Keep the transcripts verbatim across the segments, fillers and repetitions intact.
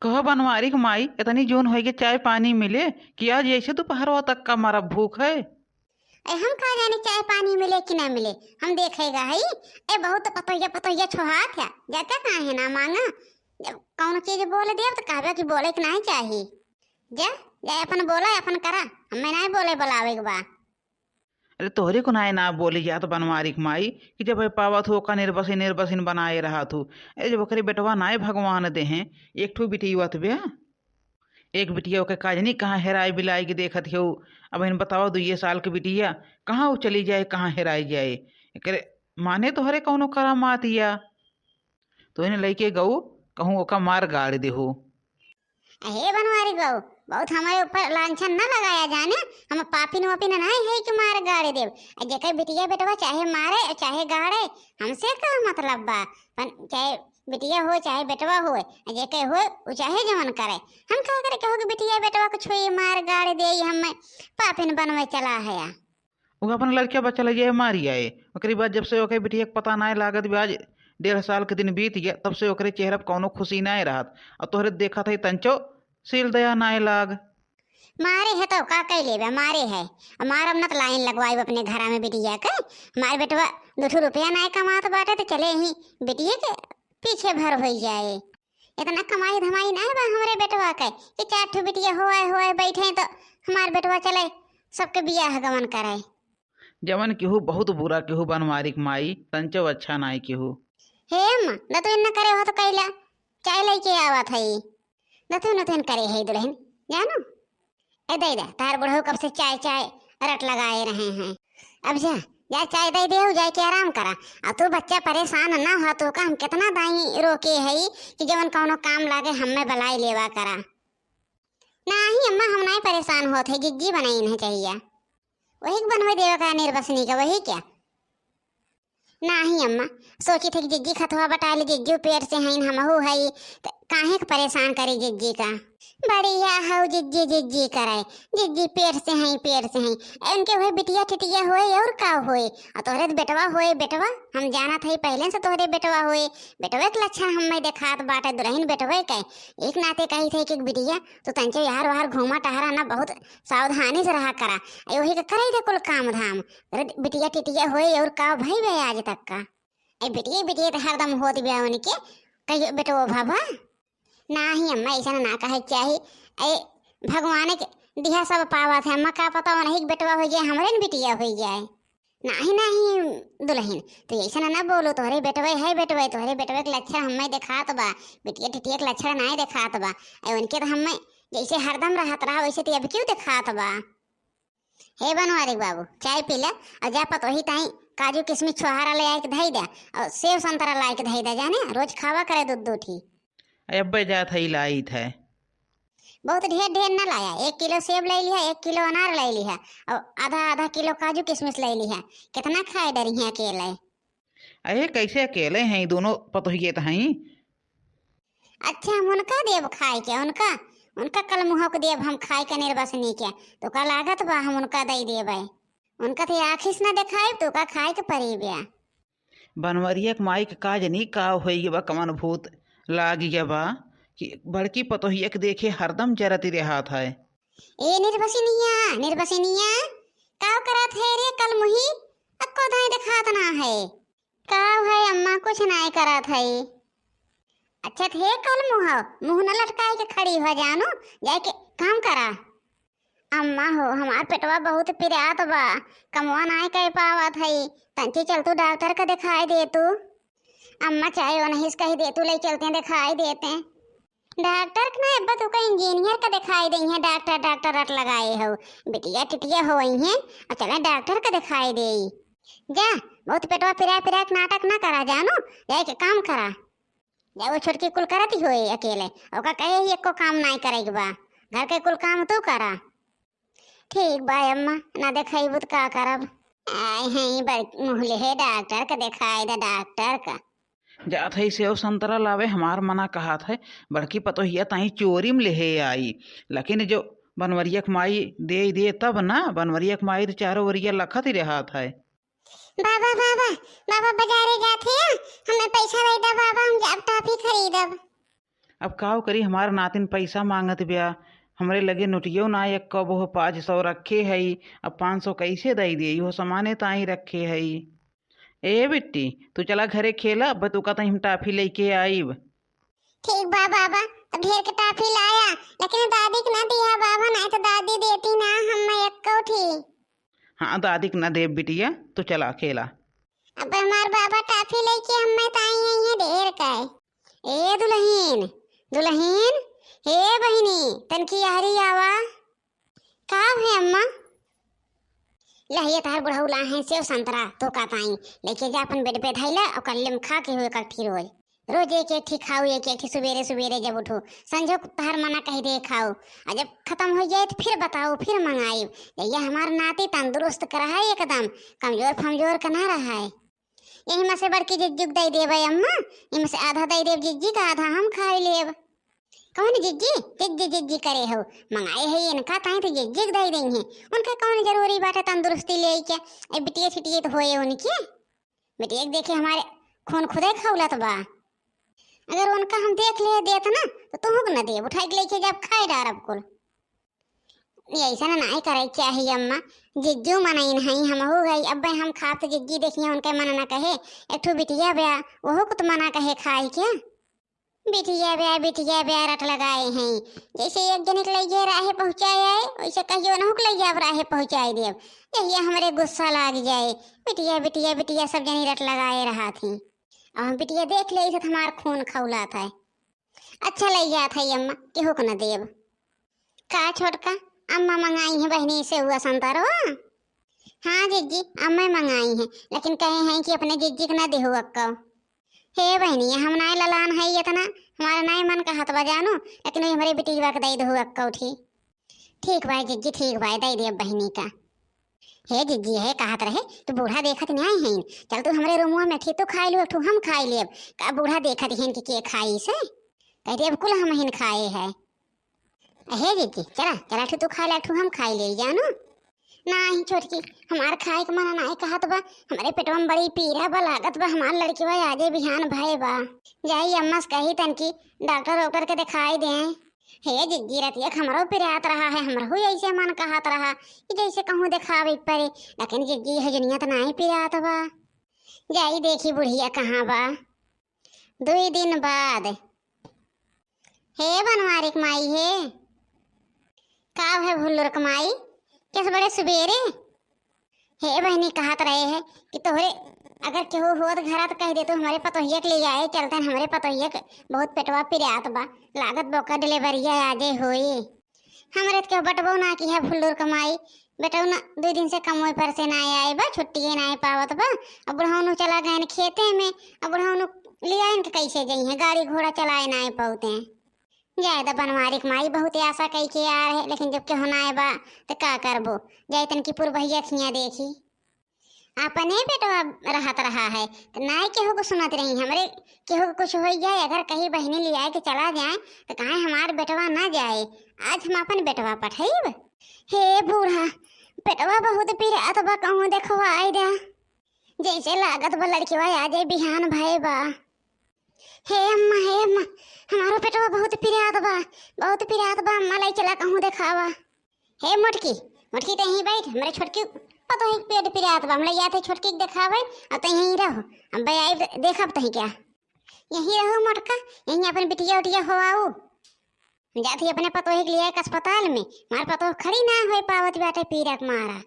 कहो बनवारी के माई, इतनी जून होइगे, चाय पानी मिले कि आज ऐसे दोपहरवा तक का मरब भूख है? ए, हम का जानी चाय पानी मिले कि ना मिले, हम देखेगा है। ए, बहुत पतोहिया पतोहिया छोहात है, जाता काहे ना मांगा? जब कौनो चीज बोल देब तो कहबे कि बोले के नहीं चाही। जा, जा अपन बोला, अपन करा, हमें नहीं बोले बोलावे के बा। अरे तोहरे को नाय ना बोली जात बनवारी के माई कि जब है पावत हो ओका निर्बसिन निर्बसिन बनाए रहत हो। अरे जब ओकरे बेटवा नाय भगवान दे हैं, एक ठो बिटिया बे, एक बिटिया ओके काजनी कहाँ हेराए बिलाई के देखत हो। अब इन बताओ दुइये साल के बिटिया कहाँ वो चली जाए, कहाँ हेराई जाए? एकरे माने तोहरे कौनो करामात या? तो इन लइके गऊ कहूँ ओका मार गाड़ देहो। हे बनवारी गऊ, बहुत हमारे ऊपर लांछन न लगाया जाने, हम पापिन वापिन नहीं है कि मार गाड़े देव। आ जेकर बिटिया बेटवा चाहे मारे चाहे गाड़े, हमसे का मतलब बा? पन चाहे बिटिया हो चाहे बेटवा हो, आ जेकर हो उ चाहे जवन करे, हम का करे केहू के बिटिया बेटवा को छुई मार गाड़े दे, हम पापिन बनवे चला है। उ अपन लड़का बच्चा ले जाए मारी आए। ओकरी बाद जब से ओके बिटिया के पता नाय लागत बा, आज डेढ़ साल के दिन बीत गया, तब से ओकरे चेहरा पे कौनो खुशी नाय रहत। और तोहरे देखत है तंचो सील दया नाय लाग। मारे है तो का कह लेबे, मारे है। और मारब न तो लाइन लगवाइब अपने घरा में बिटिया के। हमारे बेटवा दो ठो रुपया नाय कमात बाटे तो चले ही बिटिया के पीछे भर हो जाए। इतना कमाई धमाई नाय बा हमरे बेटवा के कि चार ठो बिटिया होए होए बैठे तो हमार बेटवा चले सबके बियाह गमन करे। जवन केहू बहुत बुरा केहू बनवारी के माई, तंचो अच्छा नाय केहू। हे अम्मा, दतुइन न करे हो तो कैला, चाय लेके आवत हई। दतुइन उतुइन करे है दुल्हन, जानो? ए दे दे, तार बुढ़ऊ कब से चाय चाय रट लगाए रहे हैं। अब जा, जा चाय दे दे, जाए के आराम करा। आ तू बच्चा परेशान ना हो, तो का हम कितना दाई रोके हई कि जवन कौनो काम लागे हमें बलाई लेवा करा। नाही अम्मा, हम नाय परेशान होत है, जिज्जी बनाइन है चाहिए। वही के बनवे देवे का निर्बसनी का, वही क्या? नाही अम्मा, सोची थे कि जिज्जी खतवा बटाली, जिज्जी पेट से हईन, हमहू हई, त काहे के परेशान करी जिज्जी का? बढ़िया हऊ जिज्जी, जिज्जी करे, जिज्जी पेट से हई, पेट से हई। ए, उनके होए बिटिया टिटिया होए और का होए? आ तोहरे त बेटवा होए, बेटवा, हम जानत हई पहले से तोहरे बेटवा होए। बेटवे के लक्षण हमें देखात बाटे दुल्हन बेटवे के। एक नाते कही थे कि बिटिया, तू तंचे यार वार घूमा टहरा ना, बहुत सावधानी से रहा करा। ए, वही के करे दे कुल काम धाम। अरे बिटिया टिटिया होए और का भई बे आज तक का? ए बिटिया, बिटिया तो हरदम होत बे उनके, कहियो बेटो भवा। नाही अम्मा, ऐसा ना कहे के चाही। ए भगवान के दिहा सब पावत है अम्मा, का पता उन्हीं के बेटवा हो जाए, हमरे न बिटिया हो जाए। नाही, नाही दुल्हन, तू ऐसा ना बोलो, तोहरे बेटवे है बेटवे, तोहरे बेटवे के लक्षण हमें देखात बा, बिटिया टिटिया के लक्षण नाय देखात बा। ए उनके तो हमें जैसे हरदम रहत रहा वैसे तो अब क्यों देखात बा? हे बनवारी बाबू, चाय पी ले और जा पतोही ताई काजू किशमिश छोहारा ले आए के धई दे और सेव संतरा लाए के धई दे, जाने रोज खावा करे दूध दूठी। अब्बे जात है लाइत है। बहुत ढेर ढेर ना लाया, एक किलो सेब ले लिहा, एक किलो अनार ले लिहा और आधा आधा किलो काजू किशमिश ले लिहा। कितना खाए डरी हैं अकेले? अरे कैसे अकेले हैं दोनों पतोहिए तो हैं। अच्छा हम उनका देब खाए के, उनका उनका कल मुँह के देब हम खाए के निर्बसनी के। तो का लागत बा हम उनका दे देबे? उनका तो आँखी से ना देखाइब तो का खाए के परी बे? बनवरिया के माई के का जनी का होई बा, कमन भूत लाग गया बा कि बड़की पतोहिया के देखे हरदम जरती रहत है। ए निर्बसिनिया, निर्बसिनिया, का करत है रे कल मुही? अक्को दाई देखात ना है। का है अम्मा, कुछ नाय करत है। अच्छा थे कल मुँह, मुँह न लटकाए के खड़ी हो जानो, जाए के काम करा। अम्मा हो, हमार पेटवा बहुत पिरात बा, कमवा नाय कर पावत है, तंची चल तू डॉक्टर का दिखाई दे तू। अम्मा चाहे उन्हीं से कही दे तू, ले चलते हैं दिखाई देते हैं। डॉक्टर के ना अब्बा तू का इंजीनियर का दिखाई दे हैं, डॉक्टर डॉक्टर रट लगाए हो, बिटिया टिटिया हो हैं और चले डॉक्टर का दिखाई दे। जा, बहुत पेटवा पिरा पिरा के नाटक ना करा जानो, जाए के काम करा। जा वो छोटकी कुल करत ही होए अकेले, ओका कहे ही एको काम नाय करे के बा, घर के कुल काम तू करा। ठीक बा अम्मा, ना देखाइबू त का करब। आए हैं बड़ मुँह लेहे डॉक्टर के देखाई दे डॉक्टर का। जात है सेव संतरा लावे, हमार मना कहत है, बड़की पतोहिया ताई चोरी में लेहे आई, लेकिन जो बनवरिया के माई दे दे तब ना, बनवरिया के माई तो चारों ओरिया लखत ही रहत है। बाबा, बाबा, बाबा, बाजारे जात है, हमें पैसा दे दे बाबा, हम जाब टॉफी खरीदब। अब काव करी, हमार नातिन पैसा माँगत ब्या, हमरे लगे नोटियो ना एक्को बो, पाँच सौ रखे हई, अब पाँच सौ कैसे दई दे, इहो सामाने ताई रखे हई। ए बिट्टी, तू चला घरे खेला, अब तू कहता हम टाफी लइके आइब। ठीक बा बाबा, तो ढेर के टाफी लाया, लेकिन दादी के ना दिया बाबा, नहीं तो दादी देती ना हम एक्को ठी। हाँ, दादी के ना देब बिटिया, तू चला खेला। अब हमार बाबा टाफी लइके हम्मे ताई आई है ढेर का। ए दुलहिन, दुलहिन, हे बहिनी, तनकी यारी आवा। का है अम्मा? लहिए तहार बुढ़ऊ ला है सेव संतरा, तो का ताई, लेके जा अपन बेड पे धइला और कल्ले में खा के हुए कट्ठी रोज। रोज एक एक ठी खाऊ, एक एक ठी सुबेरे सुबेरे जब उठो, संझो तहार मना कही दे खाऊ, और जब खत्म हो जाए तो फिर बताऊ, फिर मंगाई। जइया हमार नाती तंदुरुस्त कर है एकदम, कमजोर फमजोर का ना रहा है। यही में से बड़की जिज्जी के दई देबै अम्मा, इमे से आधा दई देब जिज्जी का, आधा हम खाई लेब। कौन जिज्जी? जिज्जी जिज्जी करे हो, मंगाए है इनका ताई तो जिज्जी के दई देई है। उनका कौन जरूरी बाटे तंदुरुस्ती ले के, ए बिटिया छिटिया तो होए उनके। बिटिया के देखे हमारे खून खुदे खौलत बा। अगर उनका हम देख ले देत ना तो तुहू के न देब, उठाई के लेके जाब खाए डारब कुल। ये ऐसा ना नाई करे के चाही अम्मा, जिज्जू मनइन हई, हमहू गई, अब्बे हम खाब तो जिज्जी देखिए उनके मन ना कहे, एक ठो बिटिया ब्या, वहू को तो मना कहे खाए के। बिटिया ब्या, बिटिया ब्या रट लगाए हैं, जैसे एक जने के लइगे राहे पहुँचाए आए, वैसे कहियो नहु के लइगे अब राहे पहुँचाए देब, यही हमरे गुस्सा लाग जाए। बिटिया, बिटिया, बिटिया सब जनी रट लगाए रहा थी। अब हम बिटिया देख ले, इसे हमार खून खौलात है। अच्छा लइ जात है अम्मा, केहू के न देब। का छोटका, अम्मा मंगाई है बहिनी से हुआ संतरवा? हाँ जिज्जी, अम्मा मंगाई है, लेकिन कहे हैं कि अपने जिज्जी के न देहु अक्का। हे बहिनी, हम नाय ललान है इतना, हमारा नाय मन कहत बा जानू, लेकिन वही हमरे बिटिया के दे देहु अक्का उठी। ठीक बाय जिज्जी, ठीक बाय, दे देब बहिनी का। हे जिज्जी, हे कहत रहे, तू बूढ़ा देखत नाय है, चल तू हमरे रूमुआ में ठी, तू खाई लू, एक ठू हम खाई लेब। का बूढ़ा देखत हैं कि के खाई से? कह देब कुल हम हिन खाए है। हे जिज्जी, चला, चला, ठू तू खा ले, ठू हम खाई ले, जानू। नाही छोटकी, हमार खाए के मन नाही कहत बा, हमरे पेटवा में बड़ी पीरा बा, लागत बा हमार लड़किवा आजे बिहान भए बा। जाई अम्मा से कही तनकी डॉक्टर वॉक्टर के दिखाई दे। हे जिज्जी, रतिया के हमरो पिरात रहा है, हमरहू ऐसे मन कहत रहा कि जैसे कहूँ देखावे परे, लेकिन जिज्जी है जुनिया तो नाही पिरात बा। जाई देखी बुढ़िया कहाँ बा। दुई दिन बाद। हे बनवारी के माई हे, का है भुल्लुर के माई, कैसे बड़े सुबेरे? हे बहिनी, कहत रहे है कि तोहरे अगर केहू होत घरा तो कह दे, तो हमरे पतोहिया के ले आए चलते हैं, हमरे पतोहिया के बहुत पेटवा पिरात बा, लागत बोका डिलीवरिया आजे होई। हमरे तो केहू बटबो ना की है भुल्लुर के माई, बेटऊ ना दुई दिन से कमवे पर से ना आए बा, छुट्टिए ना पावत बा। अब बुढ़ौनू चला गए खेते में, अब बुढ़ौनू ले आइन के कैसे जइहें, गाड़ी घोड़ा चलाए ना पावते हैं। जाए द बनवारी के माई, बहुत आशा कई के आ रहे, लेकिन जब केहू ना आए बा तो का करबो, जाए तनकी पुरबहिया खिया देखी। अपने बेटवा रहत रहा है, तो नाय केहू को सुनत रही। हमरे केहू को कुछ हो जाए, अगर कहीं बहिनी ले आए के चला जाए, तो कहे हमार बेटवा ना जाए। आज हम अपन बेटवा पठाइब। हे बूढ़ा, बेटवा बहुत पिरात बा, कहूँ देखवाई दे। जैसे लागत बा लड़किवा आ जाए, बिहान भए बा। हे अम्मा, हे अम्मा, हमारो पेटवा बहुत पिरात बा, बहुत पिरात बा, अम्मा लाई चला कहूँ देखावा। हे मोटकी, मोटकी तहीं बैठ, हमरे छोटकी पतोही के पेट पिरात बा, हम लइ जात है छोटकी के देखावे, अब तहीं यहीं रहो, अब आइब देखब तहीं क्या। यहीं रहो मोटका, यहीं अपन बिटिया उटिया हो आओ। हम जात ही अपने पतोही के लिए एक अस्पताल में, हमार पतोह खड़ी ना होए पावत बाटे पीरा के मारा।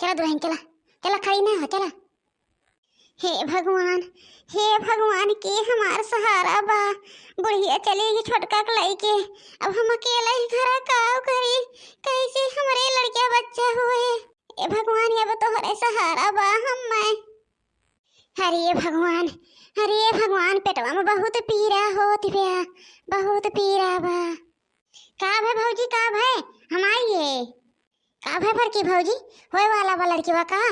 चला दुल्हन, चला, चला, खड़ी ना हो, चला। हे भगवान, हे भगवान, के हमार सहारा बा। बुढ़िया चली गई छोटका के लइके, अब हम अकेला ही घरा काव करी, कैसे हमरे लड़किया बच्चा हुए। ए भगवान, अब तोहरे सहारा बा हम्मे। हरे भगवान, हरे भगवान, पेटवा में बहुत पीरा होत बा, बहुत पीरा बा। का भे भौजी, का भे? हम आई है। का भे बड़की भौजी, होए वाला बा लड़किवा का?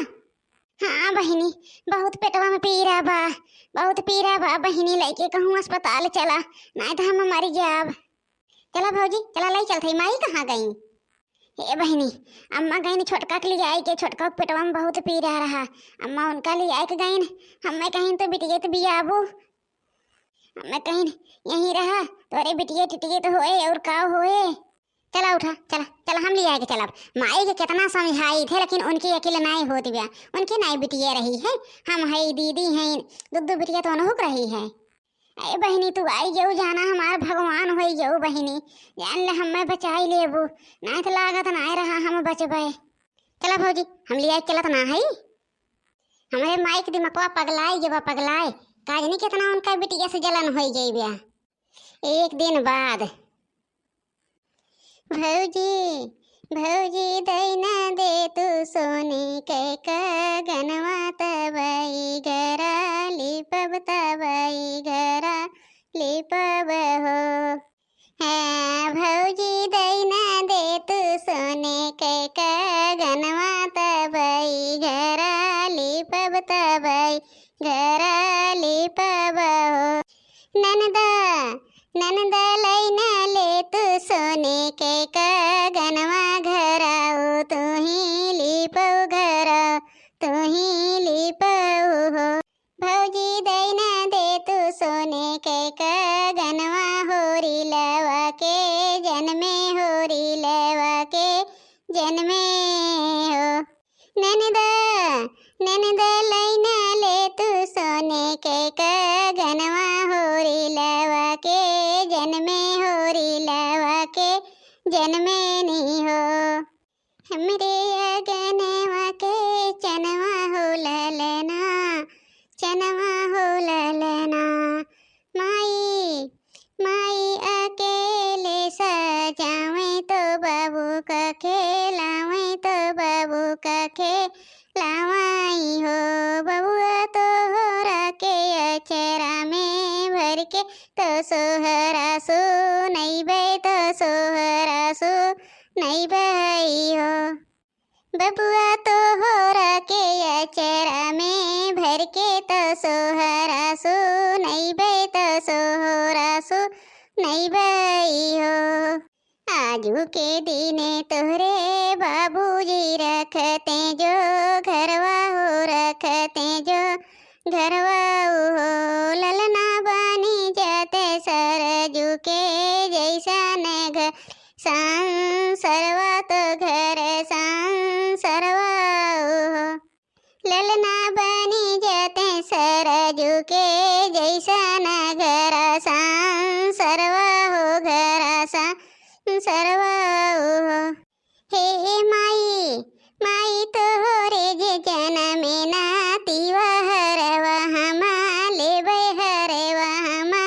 हाँ बहिनी, बहुत पेटवा में पीरा बा, बहुत पीरा बा बहिनी, लइके कहूँ अस्पताल चला, नाय तो हम मर जाब। चला भौजी, चला, लई चलत हई। माई कहाँ गई? हे बहिनी, अम्मा गईन छोटका के लिए आई के, छोटका के पेटवा में बहुत पीरा रहा, अम्मा उनका लिए आई के गईन। हम्मे कहिन तो बिटिया तो बियाबू, हम्मे कहिन यहीं रहा, तोरे बिटिये टिटिये तो होए और का होए। चला उठा, चला, चला, हम लिया के चलब। माई के केतना समझाई थे, लेकिन उनकी अकिल नाई होत बिया, उनकी नाई बिटिये रही है। हम हई, दीदी हैं, दुद्दू बिटिया तो अनहुक रही है। ए बहिनी, तू आई गऊ, जाना हमार भगवान होई गऊ बहिनी, जान ले हमें बचाई लेबू, नाई तो लागत नाई रहा हम बचबे। चला भौजी, हम लिया के चलत ना हई। हमरे माई के दिमकवा पगलाई गवा, पगलाई। का जानी केतना उनका बिटिया से जलन होई गई बिया। एक दिन बाद, भौजी, भौजी, दैना दे तू सोने के कगनवा, तबई घरा लिपब, तबई घरा लिपब हो। हाँ, भौजी, दैना दे तू सोने के कगनवा, तबई घरा लिपब, तबई घरा लिपब हो। ननदा, ननदा, लैना ले तू सोने के कगनवा, घरा तू ही लिपौ, घरा तू ही लिपौ हो। भौजी, दैना दे तू सोने के कगनवा, होरी लवा के जनमे, होरी लवा के जनमे हो। ननदा, ननदा, लैना ले तू सोने के कगनवा, होरी लवा के जनमे, होरी लवा के जनमे नी हो। हमरे अगनवा के चनवा हो ललना, चनवा हो ललना। माई, माई अकेले सजावे तो बाबू का खेलावे, तो बाबू का खेलावाई हो। बबुआ तोहरा के अचरा में भर के तो सोहरा सुनैबे, तो सोहरा सुनैबे हो। बबुआ तोहरा के अचरा में भर के तो सोहरा सुनैबे, तो सोहरा सुनैबे हो। आजू के दिने तोहरे बाबूजी रखते जो घरवा हो, रखते जो घरवा हो। ललना बनी जाते सरजू के जैसन घर संसरवा, तो घर संसरवा हो। ललना बनी जाते सरजू के जैसन घर संसरवा हो, घर संसरवा हो। हे माई, माई तोहरे जे जनमे नातीवा, हरवा हमा लेबै, हरवा हमा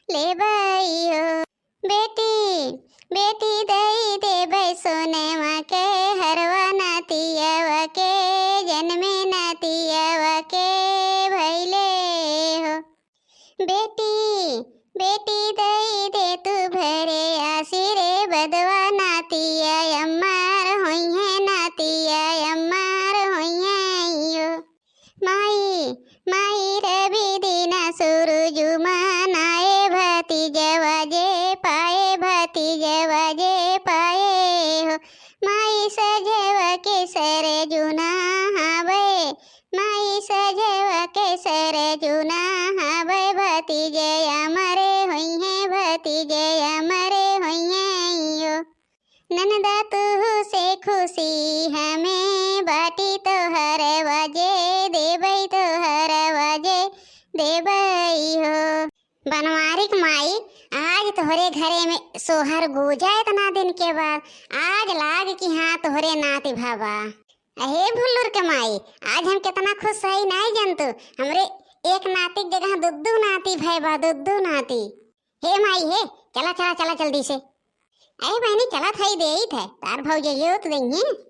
लेबै हो। बेटी, बेटी दई देबै सोनेवा के हरवा, नातियावा के जनमे नातियावा के भैले हो। बेटी, बेटी दई दे तू भरे आशीर्वादवा, नातिया अम्मार होइहे, नातिया अम्मार होइहे यो। माई, माई रवि दिना सुरुजु मनाए भतीजवा जे पाए, भतीजवा जे पाए हो। माई सजवा के सरजु नहावे, माई सजवा के सरजु नहावे, भतीजे अमरे होइहे, भतीजे अमरे होइहे यो। ननदा तुहु से खुशी हमें बाटी तोहरवा जे देबै, तोहरवा जे देबै हो। बनवारी क माई, आज तोहरे घरे में सोहर गूंजा इतना दिन के बाद, आज लाग कि हाँ तोहरे नाती भवा। अहे भुल्लुर के माई, आज हम कितना खुश हई नाई जनतू, हमरे एक नाती के जगह दुद्दू नाती भय बा, दुद्दू नाती। हे माई हे, चला चला चला जल्दी से। अरे बहिनी चलत हई देइत है, तार भौजइयो तो देइहे।